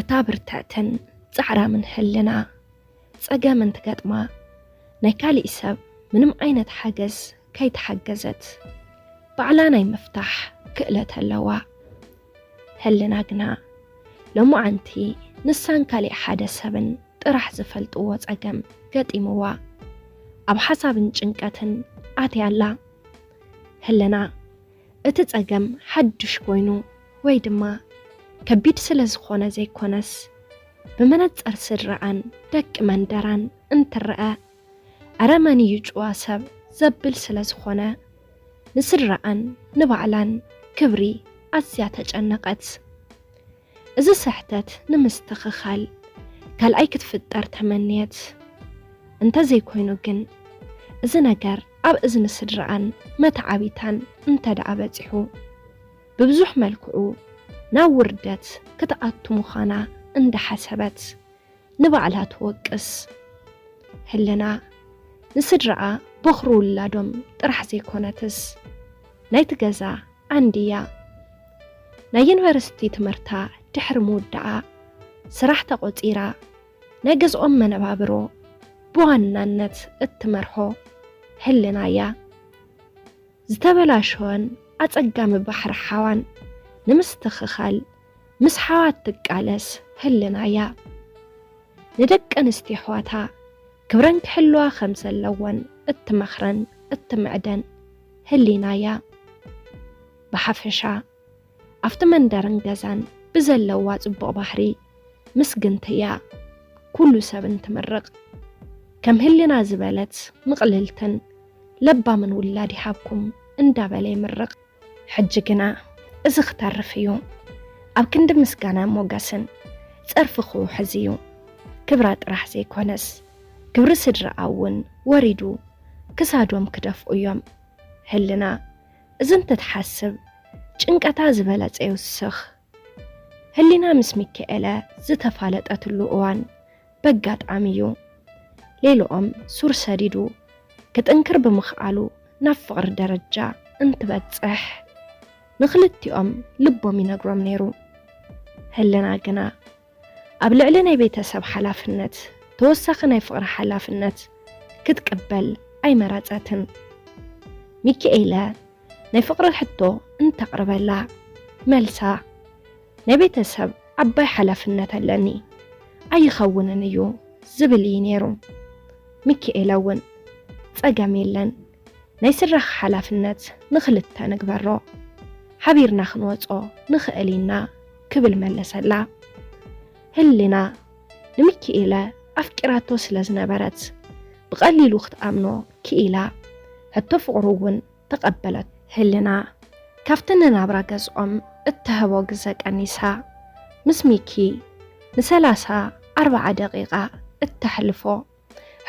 እታ ብርትዕትን ጻዕራምን ህልና፣ ጸገም እንትገጥማ ናይ ካሊእ ሰብ ምንም ዓይነት ሓገዝ ከይተሓገዘት ባዕላ ናይ ምፍታሕ ክእለት ኣለዋ። ህልና ግና ሎማዓንቲ ንሳን ካሊእ ሓደ ሰብን ጥራሕ ዝፈልጥዎ ጸገም ገጢምዋ ኣብ ሓሳብን ጭንቀትን ኣትያ ኣላ። ህልና እቲ ጸገም ሓድሽ ኮይኑ ወይ ድማ ከቢድ ስለ ዝኾነ ዘይኮነስ፣ ብመነጸር ስድራኣን ደቂ መንደራን እንትረኣ፣ ኣረ መን እዩ ጭዋ ሰብ ዘብል ስለ ዝኾነ፣ ንስድራኣን ንባዕላን ክብሪ ኣዝያ ተጨነቐት። እዚ ስሕተት ንምስትኽኻል ካልኣይ ክትፍጠር ተመንየት። እንተዘይኮይኑ ግን፣ እዚ ነገር ኣብ እዝኒ ስድራኣን መተዓቢታን እንተ ደኣ በጺሑ፣ ብብዙሕ መልክዑ ናብ ውርደት ክትኣቱ ምዃና እንዳሓሰበት ንባዕላ ትወቅስ። ህልና ንስድራኣ በኹሪ ውላዶም ጥራሕ ዘይኮነትስ፣ ናይቲ ገዛ ዓንዲ እያ። ናይ ዩኒቨርሲቲ ትምህርታ ድሕሪ ምውዳኣ፣ ስራሕ ተቖጺራ ናይ ገዝኦም መነባብሮ ብዋናነት እትመርሖ ህልና እያ። ዝተበላሸወን ኣጸጋሚ ባሕሪ ሓዋን ንምስትኽኻል ምስ ሓዋ እትቃለስ ህልና እያ። ንደቂ ኣንስትዮ ኣሕዋታ ክብረን ክሕልዋ ከም ዘለወን እትመኽረን እትምዕደን ህሊና እያ። ብሓፈሻ ኣብቲ መንደርን ገዛን ብዘለዋ ጽቡቕ ባህሪ ምስግንቲ እያ። ኩሉ ሰብ እንትምርቕ ከም ህሊና ዝበለት ምቕልልትን ለባምን ውላድ ይሃብኩም እንዳበለ ይምርቕ። ሕጂ ግና እዚ ክተርፍ እዩ። ኣብ ክንዲ ምስጋና ሞገስን ጸርፊ ክውሕዝ እዩ። ክብራ ጥራሕ ዘይኮነስ ክብሪ ስድራኣ እውን ወሪዱ ክሳዶም ክደፍኡ እዮም። ህልና እዚ እንትትሓስብ ጭንቀታ ዝበለጸ ይውስኽ። ህሊና ምስ ሚካኤለ ዝተፋለጠትሉ እዋን በጋጣሚ እዩ። ሌሎኦም ሱር ሰዲዱ ክጥንክር ብምኽኣሉ ናብ ፍቕሪ ደረጃ እንትበጽሕ ንኽልቲኦም ልቦም ይነግሮም ነይሩ። ህልና ግና ኣብ ልዕሊ ናይ ቤተሰብ ሓላፍነት ተወሳኺ ናይ ፍቕሪ ሓላፍነት ክትቅበል ኣይመረጸትን። ሚካኤለ ናይ ፍቕሪ ሕቶ እንተቕርበላ መልሳ ናይ ቤተሰብ ዓባይ ሓላፍነት ኣለኒ ኣይኸውንን እዩ ዝብል እዩ ነይሩ። ሚካኤለ እውን ጸገም የለን ናይ ስድራኺ ሓላፍነት ንኽልተ ንግበሮ ሓቢርና ክንወጾ ንኽእል ኢና ክብል መለሰላ። ህሊና ንሚኪኤለ ኣፍቂራቶ ስለ ዝነበረት ብቐሊሉ ክትኣምኖ ክኢላ ሕቶ ፍቕሩ እውን ተቐበለት። ህልና ካብቲ ንናብራ ገዝኦም እትህቦ ግዘ ቀኒሳ ምስ ሚኪ ንሰላሳ ኣርባዓ ደቂቓ እተሕልፎ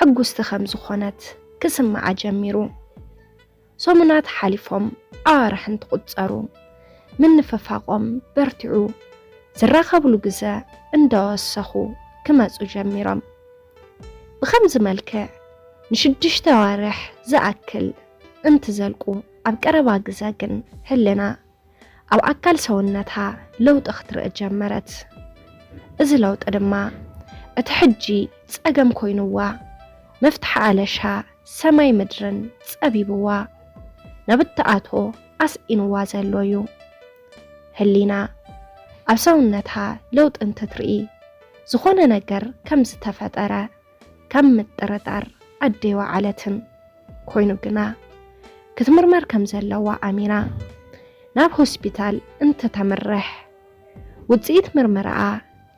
ሕጉስቲ ከም ዝኾነት ክስምዓ ጀሚሩ። ሰሙናት ሓሊፎም ኣዋርሕ እንትቑጸሩ ምንፍፋቖም በርቲዑ ዝራኸብሉ ግዘ እንዳወሰኹ ክመጹ ጀሚሮም። ብኸምዚ መልክዕ ንሽዱሽተ ኣዋርሕ ዝኣክል እንትዘልቁ ኣብ ቀረባ ግዘ ግን ህልና ኣብ ኣካል ሰውነታ ለውጢ ክትርኢ ጀመረት። እዚ ለውጢ ድማ እቲ ሕጂ ጸገም ኮይንዋ መፍትሒ ኣለሻ ሰማይ ምድርን ጸቢብዋ ናብ እትኣትዎ ኣስኢንዋ ዘሎ እዩ። ህሊና ኣብ ሰውነታ ለውጢ እንትትርኢ ዝኾነ ነገር ከም ዝተፈጠረ ካብ ምጥርጣር ኣደይወዓለትን። ኮይኑ ግና ክትምርመር ከም ዘለዋ ኣሚና ናብ ሆስፒታል እንትተምርሕ ውፅኢት ምርመራኣ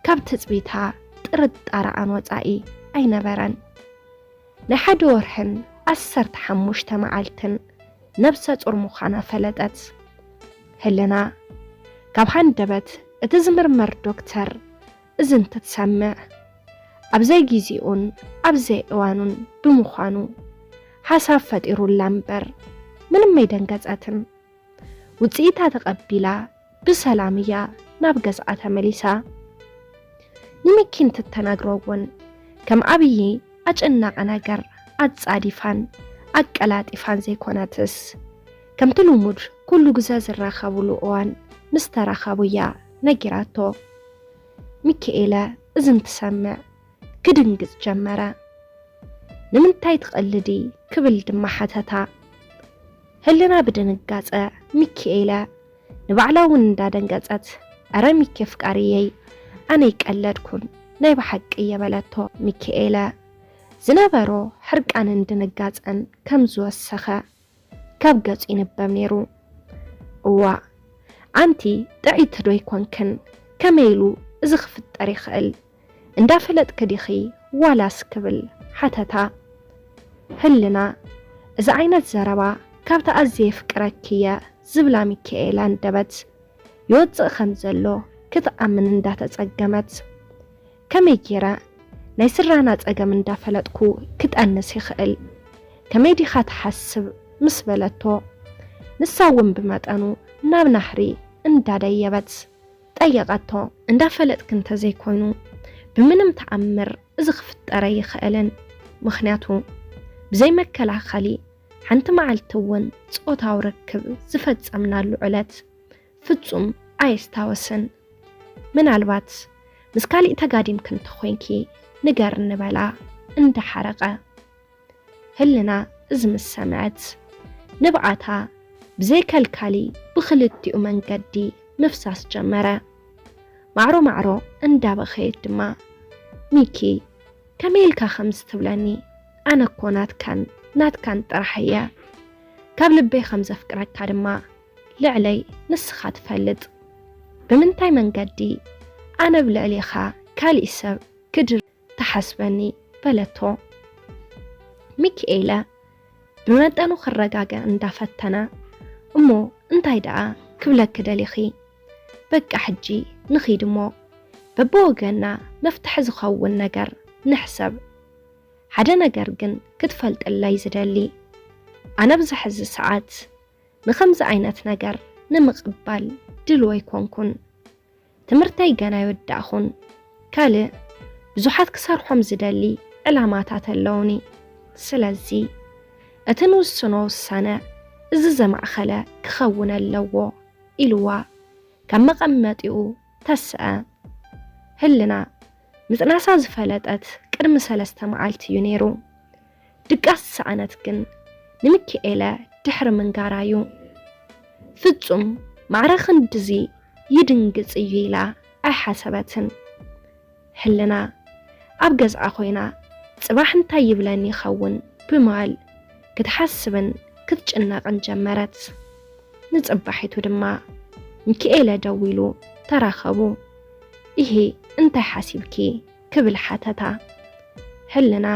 ካብ ትፅቢታ ጥርጣረኣን ወፃኢ ኣይነበረን። ናይ ሓደ ወርሕን ዓሰርተ ሓሙሽተ መዓልትን ነብሰ ፁር ምዃና ፈለጠት። ህልና ካብ ሃንደበት እቲ ዝምርመር ዶክተር እዚ እንትትሰምዕ ኣብ ዘይጊዜኡን ኣብ ዘይእዋኑን ብምዃኑ ሓሳብ ፈጢሩላ እምበር ምንም ኣይደንገጸትን። ውፅኢታ ተቐቢላ ብሰላም እያ ናብ ገዝኣ ተመሊሳ። ንሚኪ እንትተናግሮ እውን ከም ዓብዪ ኣጨናቒ ነገር ኣጻዲፋን ኣቀላጢፋን ዘይኮነትስ፣ ከምቲ ልሙድ ኩሉ ግዘ ዝራኸብሉ እዋን ምስ ተራኸቡ እያ ነጊራቶ። ሚኪኤለ እዚ እንትሰምዕ ክድንግጽ ጀመረ። ንምንታይ ትቐልዲ? ክብል ድማ ሓተታ። ህልና ብድንጋጸ ሚኪኤለ ንባዕላ እውን እንዳደንገጸት፣ "ኣረ ሚኪ ኣፍቃሪየይ፣ ኣነ ይቀለድኩን፣ ናይ ብሓቂ እየ" በለቶ። ሚኪኤለ ዝነበሮ ሕርቃንን ድንጋጸን ከም ዝወሰኸ ካብ ገጹ ይንበብ ነይሩ። "እዋ፣ ኣንቲ ጥዕይቲ ዶ ኣይኮንክን? ከመይ ኢሉ እዚ ክፍጠር ይኽእል? እንዳፈለጥኪ ዲኺ ዋላስ?" ክብል ሓተታ። ህልና፣ እዚ ዓይነት ዘረባ ካብቲ ኣዝየ የፍቅረኪ እየ ዝብላ ሚካኤል ኣንደበት ይወጽእ ከም ዘሎ ክትኣምን እንዳተጸገመት፣ "ከመይ ገይረ ናይ ስድራና ጸገም እንዳፈለጥኩ ክጠንስ ይኽእል? ከመይ ዲኻ ትሓስብ?" ምስ በለቶ፣ ንሳ እውን ብመጠኑ ናብ ናህሪ እንዳደየበት ጠየቐቶ። "እንዳፈለጥክ እንተዘይኮይኑ ብምንም ተኣምር እዚ ክፍጠር ኣይኽእልን። ምኽንያቱ ብዘይ መከላኸሊ ሓንቲ መዓልቲ እውን ጾታዊ ርክብ ዝፈጸምናሉ ዕለት ፍጹም ኣየስታወስን። ምናልባት ምስ ካሊእ ተጋዲምኪ እንተኾይንኪ ንገርኒ" በላ እንዳሓረቐ። ህልና እዚ ምስ ሰምዐት ንብዓታ ብዘይ ከልካሊ ብኽልቲኡ መንገዲ ምፍሳስ ጀመረ። ማዕሮ ማዕሮ እንዳበኸየት ድማ፣ "ሚኪ፣ ከመይ ኢልካ ከምዚ ትብለኒ? ኣነ እኮ ናትካን ናትካን ጥራሕ እየ። ካብ ልበይ ከም ዘፍቅረካ ድማ ልዕለይ ንስኻ ትፈልጥ። ብምንታይ መንገዲ ኣነ ብልዕሌኻ ካሊእ ሰብ ክድር ትሓስበኒ?" በለቶ። ሚኪኤለ ብመጠኑ ክረጋገ እንዳፈተነ፣ "እሞ እንታይ ደኣ ክብለኪ ደሊኺ? በቃ ሕጂ ንኺድ እሞ በብወገና መፍትሒ ዝኸውን ነገር ንሕሰብ። ሓደ ነገር ግን ክትፈልጥለይ ዝደሊ፣ ኣነ ኣብዚ ሕዚ ሰዓት ንኸምዚ ዓይነት ነገር ንምቕባል ድሉው ኣይኮንኩን። ትምህርተይ ገና ኣይወዳእኹን። ካልእ ብዙሓት ክሰርሖም ዝደሊ ዕላማታት ኣለውኒ። ስለዚ እቲ ንውስኖ ውሳነ እዚ ዘማእኸለ ክኸውን ኣለዎ" ኢልዋ ካብ መቐመጢኡ ተስአ። ህልና ምጽናሳ ዝፈለጠት ቅድሚ ሰለስተ መዓልቲ እዩ ነይሩ። ድቃስ ዝሰኣነት ግን ንሚኪኤለ ድሕሪ ምንጋራ እዩ። ፍጹም ማዕረ ክንድዚ ይድንግጽ እዩ ኢላ ኣይሓሰበትን። ህልና ኣብ ገዝኣ ኮይና ጽባሕ እንታይ ይብለኒ ይኸውን ብማል ክትሓስብን ክትጭነቕን ጀመረት። ንጽባሒቱ ድማ ሚኪኤለ ደዊሉ ተራኸቡ። "ኢሂ፣ እንታይ ሓሲብኪ?" ክብል ሓተታ። ህልና፣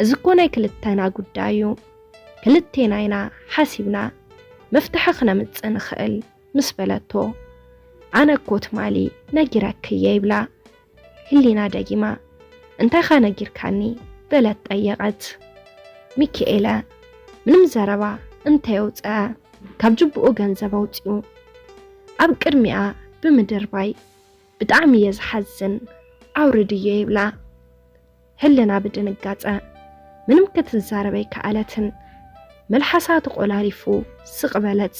"እዚ እኮ ናይ ክልተና ጉዳይ እዩ። ክልቴና ኢና ሓሲብና መፍትሒ ክነምጽእ ንኽእል" ምስ በለቶ፣ "ኣነ እኮ ትማሊ ነጊረኪ እየ" ይብላ። ህሊና ደጊማ፣ "እንታይኻ ነጊርካኒ?" በለት ጠየቐት። ሚኪኤለ ምንም ዘረባ እንተየውፅአ፣ ካብ ጅብኡ ገንዘብ ኣውፂኡ ኣብ ቅድሚኣ ብምድርባይ፣ "ብጣዕሚ እየ ዝሓዝን፣ ኣውርድዮ" ይብላ። ህልና ብድንጋጸ ምንም ክትዛረብ ኣይከኣለትን። መልሓሳ ተቖላሊፉ ስቕ በለት።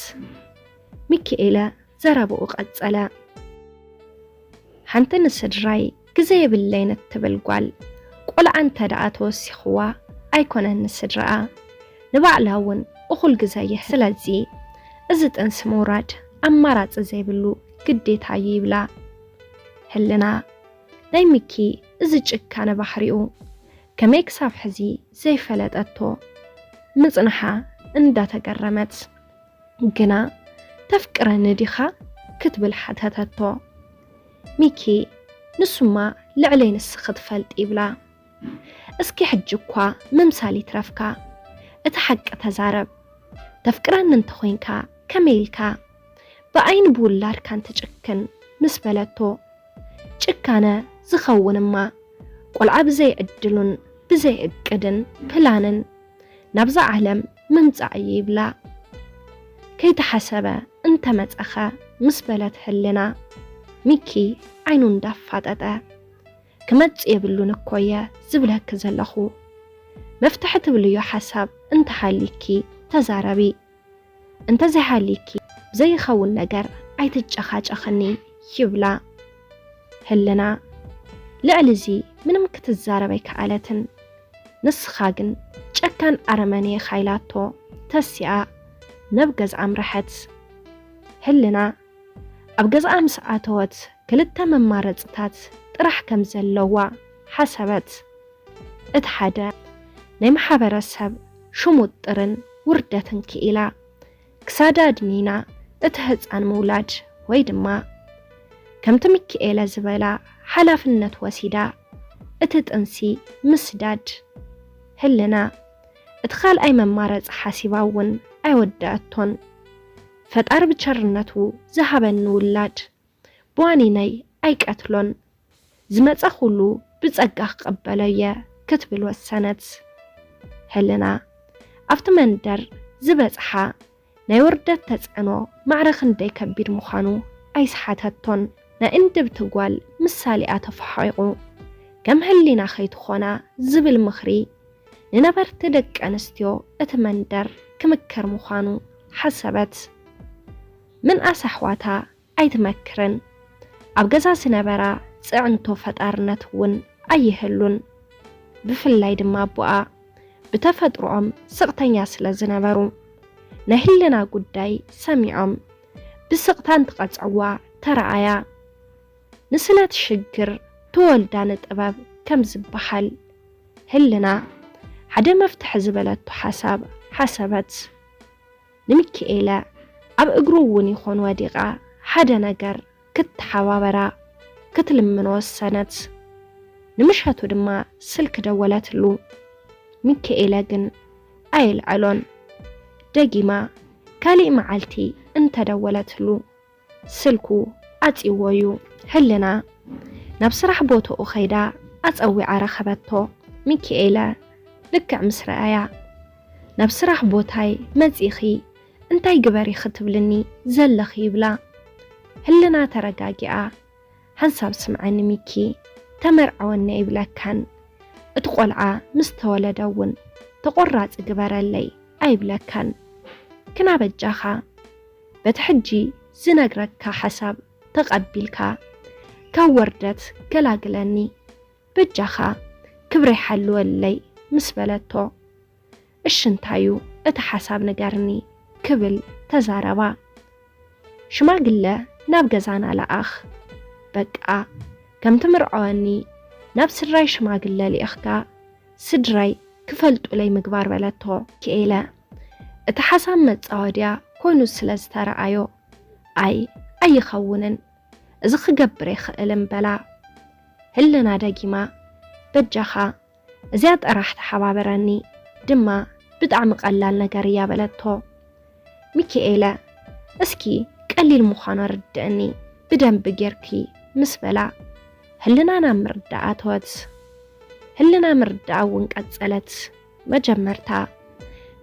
ሚኪኤለ ዘረባኡ ቀጸለ። "ሓንቲ ንስድራይ ግዜ የብለይን እትብል ጓል፣ ቆልዓ እንተ ደኣ ተወሲኽዋ ኣይኮነን ንስድራኣ፣ ንባዕላ እውን እኹል ግዜ እየ። ስለዚ እዚ ጥንሲ ምውራድ ኣማራጺ ዘይብሉ ግዴታ እዩ" ይብላ። ህልና ናይ ሚኪ እዚ ጭካነ ባህሪኡ ከመይ ክሳብ ሕዚ ዘይፈለጠቶ ምጽንሓ እንዳተገረመት፣ "ግና ተፍቅረኒ ዲኻ?" ክትብል ሓተተቶ። ሚኪ፣ "ንሱማ ልዕለይ ንስኺ ትፈልጢ" ይብላ። "እስኪ ሕጂ እኳ ምምሳል ይትረፍካ፣ እቲ ሓቂ ተዛረብ። ተፍቅረኒ እንተኾይንካ ከመይ ኢልካ ብኣይን ብውላድካን ትጭክን?" ምስ በለቶ፣ "ጭካነ ዝኸውንማ ቆልዓ ብዘይ ዕድሉን ብዘይ እቅድን ፕላንን ናብዛ ዓለም ምምጻእ እዩ" ይብላ። "ከይተሓሰበ እንተመጸኸ?" ምስ በለት ህልና፣ ሚኪ ዓይኑ እንዳፋጠጠ፣ "ክመጽእ የብሉን እኮ እየ ዝብለኪ ዘለኹ። መፍትሒ ትብልዮ ሓሳብ እንተሃልይኪ ተዛረቢ፣ እንተዘይሃልይኪ ብዘይኸውን ነገር ኣይትጨኻጨኽኒ" ይብላ። ህልና ልዕሊ እዚ ምንም ክትዛረብ ኣይከኣለትን። ንስኻ ግን ጨካን ኣረመኔ ኢኻ ኢላቶ ተሲኣ ናብ ገዝኣ ኣምረሐት። ህልና ኣብ ገዝኣ ምስ ኣተወት ክልተ መማረፅታት ጥራሕ ከም ዘለዋ ሓሰበት። እቲ ሓደ ናይ ማሕበረሰብ ሽሙጥርን ውርደትን ክኢላ ክሳዳ ኣድኒና እቲ ህፃን ምውላድ ወይ ድማ ከምቲ ሚኪኤለ ዝበላ ሓላፍነት ወሲዳ እቲ ጥንሲ ምስዳድ። ህልና እቲ ካልኣይ መማረፂ ሓሲባ እውን ኣይወደኣቶን። ፈጣሪ ብቸርነቱ ዝሃበኒ ውላድ ብዋኒነይ ኣይቀትሎን፣ ዝመፀ ኩሉ ብፀጋ ክቐበሎ እየ ክትብል ወሰነት። ህልና ኣብቲ መንደር ዝበፅሓ ናይ ውርደት ተፅዕኖ ማዕረ ክንደይ ከቢድ ምዃኑ ኣይሰሓተቶን። ናይ እንድብቲ ጓል ምሳሌኣ ተፈሓቑ ከም ህሊና ከይትኾና ዝብል ምኽሪ ንነበርቲ ደቂ ኣንስትዮ እቲ መንደር ክምከር ምዃኑ ሓሰበት። ምንኣስ ኣሕዋታ ኣይትመክርን። ኣብ ገዛ ዝነበራ ፅዕንቶ ፈጣርነት እውን ኣይህሉን። ብፍላይ ድማ ኣቦኣ ብተፈጥሮኦም ስቕተኛ ስለ ዝነበሩ ናይ ህልና ጉዳይ ሰሚዖም ብስቕታ እንትቐፅዕዋ ተረኣያ። ንስለት ሽግር ተወልዳ ንጥበብ ከም ዝበሃል ህልና ሓደ መፍትሒ ዝበለቶ ሓሳብ ሓሰበት። ንሚኪኤለ ኣብ እግሩ እውን ይኹን ወዲቓ ሓደ ነገር ክትተሓባበራ ክትልምኖ ወሰነት። ንምሸቱ ድማ ስልክ ደወለትሉ። ሚኪኤለ ግን ኣየልዐሎን። ደጊማ ካሊእ መዓልቲ እንተደወለትሉ ስልኩ ዓፂዎ እዩ። ህልና ናብ ስራሕ ቦትኡ ኸይዳ ኣፀዊዓ ረኸበቶ። ሚኪኤለ ልክዕ ምስ ረኣያ ናብ ስራሕ ቦታይ መፂኺ እንታይ ግበሪ ክትብልኒ ዘለኺ ይብላ። ህልና ተረጋጊኣ ሓንሳብ ስምዐኒ ሚኪ፣ ተመርዓወኒ ኣይብለካን፣ እቲ ቆልዓ ምስ ተወለደ እውን ተቆራፂ ግበረለይ ኣይብለካን። ክና በጃኻ በቲ ሕጂ ዝነግረካ ሓሳብ ተቐቢልካ ካብ ወርደት ገላግለኒ በጃኻ፣ ክብረይ ሓልወለይ ምስ በለቶ እሺ እንታዩ እቲ ሓሳብ ንገርኒ ክብል ተዛረባ። ሽማግለ ናብ ገዛና ለኣኽ። በቃ ከም ትምርዐወኒ ናብ ስድራይ ሽማግለ ልኢኽካ ስድራይ ክፈልጡለይ ምግባር በለቶ። ክኤለ እቲ ሓሳብ መጻወድያ ኮይኑ ስለ ዝተረኣዮ ኣይ ኣይኸውንን እዚ ክገብር ኣይኽእልን በላ። ህልና ደጊማ በጃኻ እዚኣ ጥራሕ ተሓባበረኒ ድማ ብጣዕሚ ቀላል ነገር እያ በለቶ። ሚኪኤለ እስኪ ቀሊል ምዃኑ ኣርድእኒ ብደንቢ ጌርኪ ምስ በላ ህልና ናብ ምርዳእ ኣተወት። ህልና ምርዳኣ እውን ቀጸለት። መጀመርታ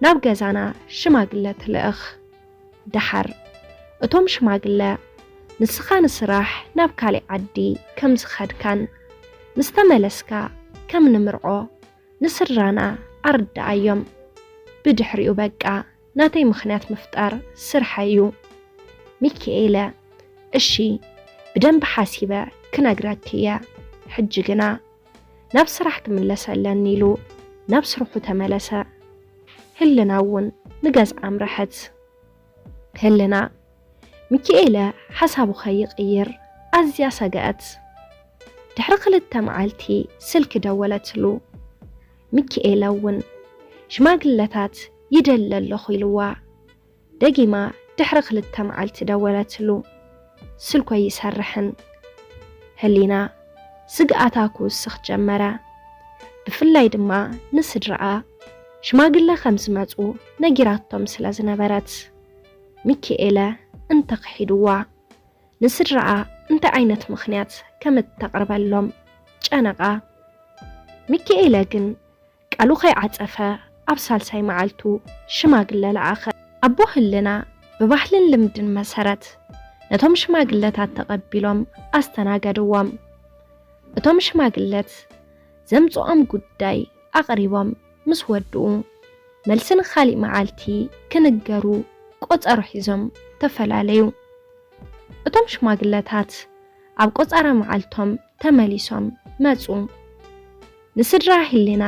ናብ ገዛና ሽማግለ ትልእኽ። ደሓር እቶም ሽማግለ ንስኻ ንስራሕ ናብ ካሊእ ዓዲ ከም ዝኸድካን ምስ ተመለስካ ከም ንምርዖ ንስድራና ኣርድኣዮም። ብድሕሪኡ በቃ ናተይ ምኽንያት ምፍጣር ስርሐይ እዩ። ሚኪኤለ እሺ ብደንቢ ሓሲበ ክነግረኪ እየ። ሕጂ ግና ናብ ስራሕ ክምለስ ኣለኒ ኢሉ ናብ ስርሑ ተመለሰ። ህልና እውን ንገዝኣ ኣምረሐት። ህልና ሚኪኤለ ሓሳቡ ከይቕይር ኣዝያ ሰገኣት። ድሕሪ ክልተ መዓልቲ ስልኪ ደወለትሉ። ሚኪኤለ እውን ሽማግለታት ይደሊ ኣለኹ ኢልዋ። ደጊማ ድሕሪ ክልተ መዓልቲ ደወለትሉ። ስልኩ ኣይሰርሕን። ህሊና ስግኣታ ክውስኽ ጀመረ። ብፍላይ ድማ ንስድራኣ ሽማግለ ከም ዝመጹ ነጊራቶም ስለ ዝነበረት። ሚኪኤለ እንተ ክሒድዋ ንስድራኣ እንታይ ዓይነት ምኽንያት ከም እተቕርበሎም ጨነቓ። ሚኪኤለ ግን ቃሉ ከይዓጸፈ ኣብ ሳልሳይ መዓልቱ ሽማግለ ለኣኸ። ኣቦ ህልና ብባህልን ልምድን መሰረት ነቶም ሽማግለታት ተቐቢሎም ኣስተናገድዎም። እቶም ሽማግለት ዘምጽኦም ጉዳይ ኣቕሪቦም ምስ ወድኡ፣ መልሲ ንኻሊእ መዓልቲ ክንገሩ ቆጸሮ ሒዞም ተፈላለዩ። እቶም ሽማግለታት ኣብ ቆጻራ መዓልቶም ተመሊሶም መጹ። ንስድራ ህሊና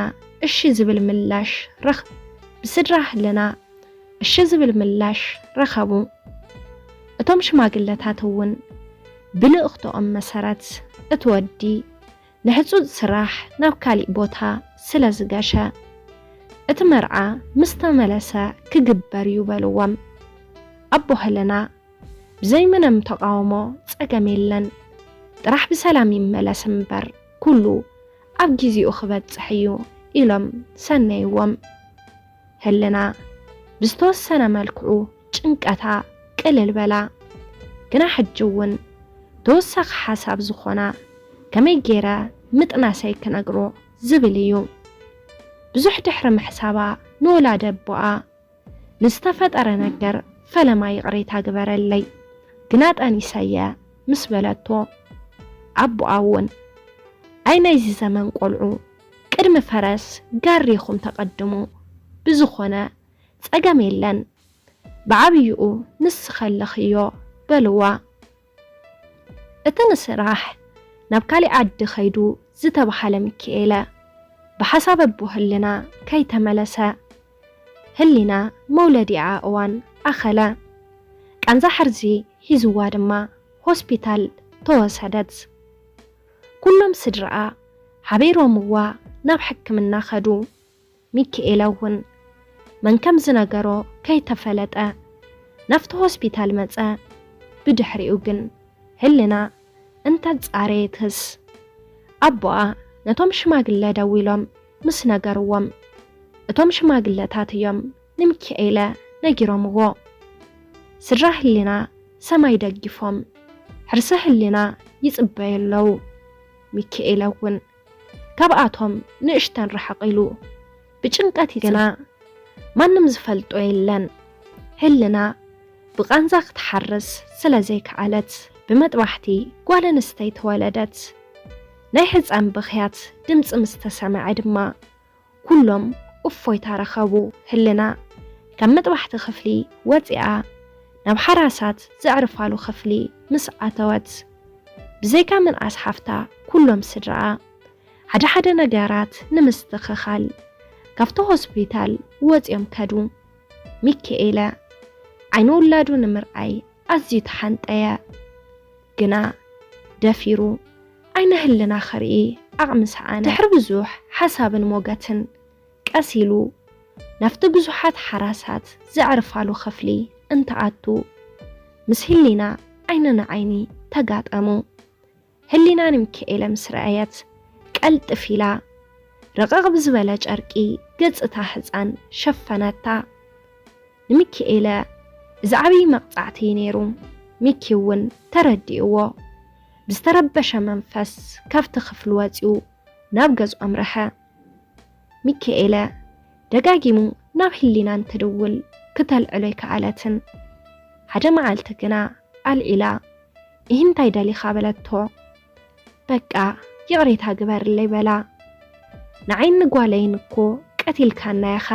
እሺ ዝብል ምላሽ ረኽ-፣ ብስድራ ህሊና እሺ ዝብል ምላሽ ረኸቡ። እቶም ሽማግለታት እውን ብልእኽቶኦም መሰረት እቲ ወዲ ንሕጹጽ ስራሕ ናብ ካሊእ ቦታ ስለ ዝገሸ፣ እቲ መርዓ ምስ ተመለሰ ክግበር እዩ በልዎም። ኣቦ ህልና ብዘይ ምንም ተቃውሞ ጸገም የለን፣ ጥራሕ ብሰላም ይመለስ እምበር ኩሉ ኣብ ጊዜኡ ክበጽሕ እዩ ኢሎም ሰነይዎም። ህልና ብዝተወሰነ መልክዑ ጭንቀታ ቅልል በላ። ግና ሕጂ እውን ተወሳኺ ሓሳብ ዝኾና ከመይ ገይረ ምጥናሰይ ክነግሮ ዝብል እዩ። ብዙሕ ድሕሪ ምሕሳባ ንወላዲ ኣቦኣ ንዝተፈጠረ ነገር ፈለማ ይቕሬታ ግበረለይ፣ ግና ጠኒሰየ ምስ በለቶ፣ ኣቦኣ እውን ኣይ ናይዚ ዘመን ቆልዑ ቅድሚ ፈረስ ጋሪ ኢኹም ተቐድሙ፣ ብዝኾነ ጸገም የለን፣ ብዓብይኡ ንስኺ ኣለኽዮ በልዋ። እቲ ንስራሕ ናብ ካሊእ ዓዲ ኸይዱ ዝተባሃለ ሚኪኤለ ብሓሳብ ኣቦ ህልና ከይተመለሰ፣ ህሊና መውለዲኣ እዋን ኣኸለ። ቃንዛ ሕርዚ ሒዝዋ ድማ ሆስፒታል ተወሰደት። ኩሎም ስድራኣ ሓቢሮምዋ ናብ ሕክምና ኸዱ። ሚኪኤለ እውን መን ከም ዝነገሮ ከይተፈለጠ ናብቲ ሆስፒታል መጸ። ብድሕሪኡ ግን ህልና እንተጻረየትስ ኣቦኣ ነቶም ሽማግለ ደዊሎም ምስ ነገርዎም፣ እቶም ሽማግለታት እዮም ንሚኪኤለ ነጊሮምዎ። ስድራ ህሊና ሰማይ ደጊፎም ሕርሲ ህሊና ይጽበዩ ኣለዉ። ሚኪኤለ እውን ካብኣቶም ንእሽተን ርሕቕ ኢሉ ብጭንቀት ይጽ-፣ ግና ማንም ዝፈልጦ የለን። ህልና ብቓንዛ ክትሓርስ ስለ ዘይከኣለት ብመጥባሕቲ ጓል ኣንስተይቲ ወለደት። ናይ ህጻን ብኽያት ድምጺ ምስ ተሰምዐ ድማ ኩሎም እፎይታ ረኸቡ። ህልና ካብ መጥባሕቲ ክፍሊ ወጺኣ ናብ ሓራሳት ዘዕርፋሉ ክፍሊ ምስ ኣተወት፣ ብዘይካ ምንኣስ ሓፍታ ኩሎም ስድራኣ ሓደ ሓደ ነገራት ንምስትኽኻል ካብቲ ሆስፒታል ወጺኦም ከዱ። ሚኪኤለ ዓይኒ ውላዱ ንምርኣይ ኣዝዩ ተሓንጠየ። ግና ደፊሩ ዓይነ ህልና ክርኢ ዓቕሚ ሰኣነ። ድሕሪ ብዙሕ ሓሳብን ሞገትን ቀስ ኢሉ ናብቲ ብዙሓት ሓራሳት ዘዕርፋሉ ክፍሊ እንትኣቱ፣ ምስ ህሊና ዓይኒ ንዓይኒ ተጋጠሙ። ህሊና ንሚኪኤለ ምስ ረኣየት ቀልጥፍ ኢላ ረቐቕ ብዝበለ ጨርቂ ገጽ እታ ህጻን ሸፈነታ። ንሚኪኤለ እዚ ዓብዪ መቕጻዕቲ እዩ ነይሩ። ሚኪ እውን ተረዲእዎ ብዝተረበሸ መንፈስ ካብቲ ክፍሊ ወጺኡ ናብ ገዝኡ ኣምረሐ። ሚኪኤለ ደጋጊሙ ናብ ህሊና እንትድውል ክተልዕሎ ኣይከኣለትን። ሓደ መዓልቲ ግና ኣልዒላ፣ "እሂ እንታይ ደሊኻ?" በለቶ። "በቃ ይቕሬታ ግበርለይ" በላ። "ንዓይን ንጓለይን እኮ ቀቲልካና ኢኻ።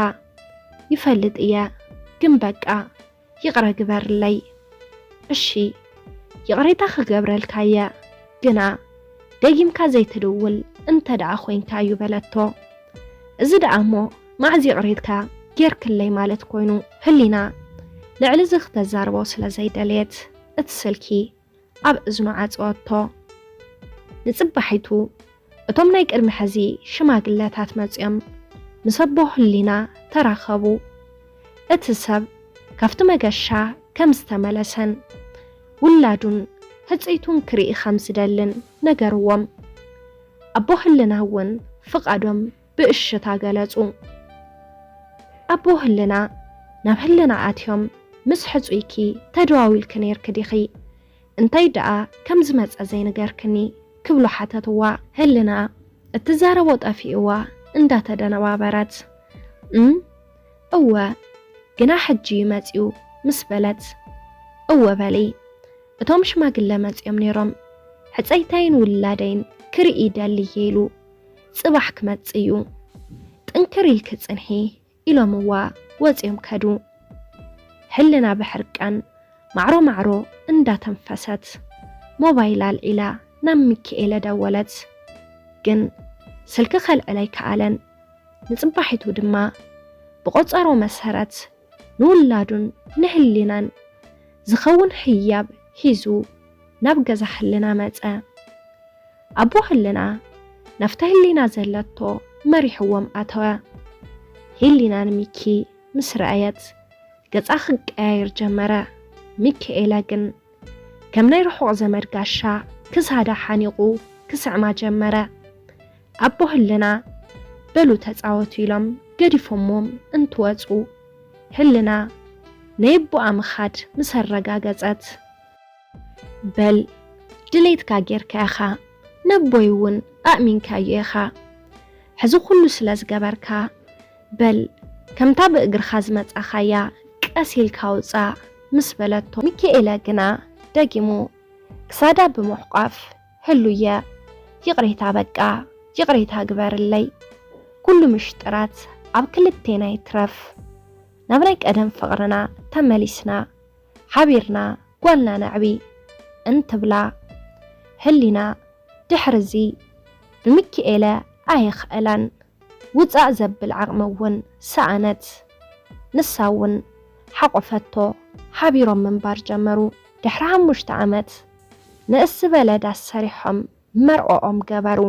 ይፈልጥ እየ፣ ግን በቃ ይቕረ ግበርለይ።" "እሺ፣ ይቕሬታ ክገብረልካ እየ፣ ግና ደጊምካ ዘይትድውል እንተ ደኣ ኮይንካ" እዩ በለቶ። እዚ ደኣ እሞ መዓዝ ይቕሬትካ ጌርክለይ ማለት ኮይኑ? ህሊና ልዕሊ እዚ ክተዛርቦ ስለ ዘይደለየት እቲ ስልኪ ኣብ እዝኑ ዓጸወቶ። ንጽባሒቱ እቶም ናይ ቅድሚ ሕዚ ሽማግለታት መጺኦም ምስ ኣቦ ህሊና ተራኸቡ። እቲ ሰብ ካብቲ መገሻ ከም ዝተመለሰን ውላዱን ህጽይቱን ክርኢ ከም ዝደልን ነገርዎም። ኣቦ ህልና እውን ፍቓዶም ብእሽታ ገለጹ። ኣቦ ህልና ናብ ህልና ኣትዮም፣ "ምስ ሕጹይኪ ተደዋዊልኪ ነይርኪ ዲኺ? እንታይ ደኣ ከም ዝመጸ ዘይነገርክኒ?" ክብሉ ሓተትዋ። ህልና እትዛረቦ ጠፊእዋ እንዳተደነባበረት፣ "እም፣ እወ፣ ግና ሕጂ እዩ መጺኡ" ምስ በለት፣ "እወ በሊ፣ እቶም ሽማግለ መጺኦም ነይሮም፣ ሕጸይተይን ውላደይን ክርኢ ይደሊ እየ ኢሉ፣ ጽባሕ ክመጽእ እዩ፣ ጥንክር ኢልኪ ጽንሒ" ኢሎምዋ ወጺኦም ከዱ። ህልና ብሕርቃን ማዕሮ ማዕሮ እንዳተንፈሰት፣ ሞባይላ ኣልዒላ ናብ ሚኪኤለ ደወለት። ግን ስልኪ ከልዕል ኣይከኣለን። ንጽባሒቱ ድማ ብቆጸሮ መሰረት ንውላዱን ንህሊናን ዝኸውን ህያብ ሒዙ ናብ ገዛ ህልና መጸ። ኣቦ ህልና ናብቲ ህሊና ዘለቶ መሪሕዎም ኣተወ። ህሊና ንሚኪ ምስ ረኣየት ገጻ ክቀያየር ጀመረ። ሚኪኤለ ግን ከም ናይ ርሑቕ ዘመድ ጋሻ ክሳዳ ሓኒቑ ክስዕማ ጀመረ። ኣቦ ህልና በሉ ተጻወቱ ኢሎም ገዲፎሞም እንትወጹ ህልና ናይ ኣቦኣ ምኻድ ምስ ኣረጋገጸት፣ በል ድሌትካ ጌርካ ኢኻ፣ ነቦይ እውን ኣእሚንካዮ ኢኻ። ሕዚ ኩሉ ስለ ዝገበርካ በል ከምታ ብእግርኻ ዝመጻኻያ ቀስ ኢልካ ውጻእ ምስ በለቶ፣ ሚኪኤለ ግና ደጊሙ ክሳዳ ብምሕቋፍ፣ ህሉየ፣ ይቕሬታ፣ በቃ ይቕሬታ ግበርለይ። ኩሉ ምሽጥራት ኣብ ክልቴና ይትረፍ። ናብ ናይ ቀደም ፍቕርና ተመሊስና ሓቢርና ጓልና ነዕቢ እንትብላ፣ ህሊና ድሕርዚ ብሚኪኤለ ኣየኽእላን ውጻእ ዘብል ዓቕሚ እውን ሰኣነት። ንሳ እውን ሓቖፈቶ። ሓቢሮም ምንባር ጀመሩ። ድሕሪ ሓሙሽተ ዓመት ንእስ ዝበለ ዳስ ሰሪሖም መርዖኦም ገበሩ።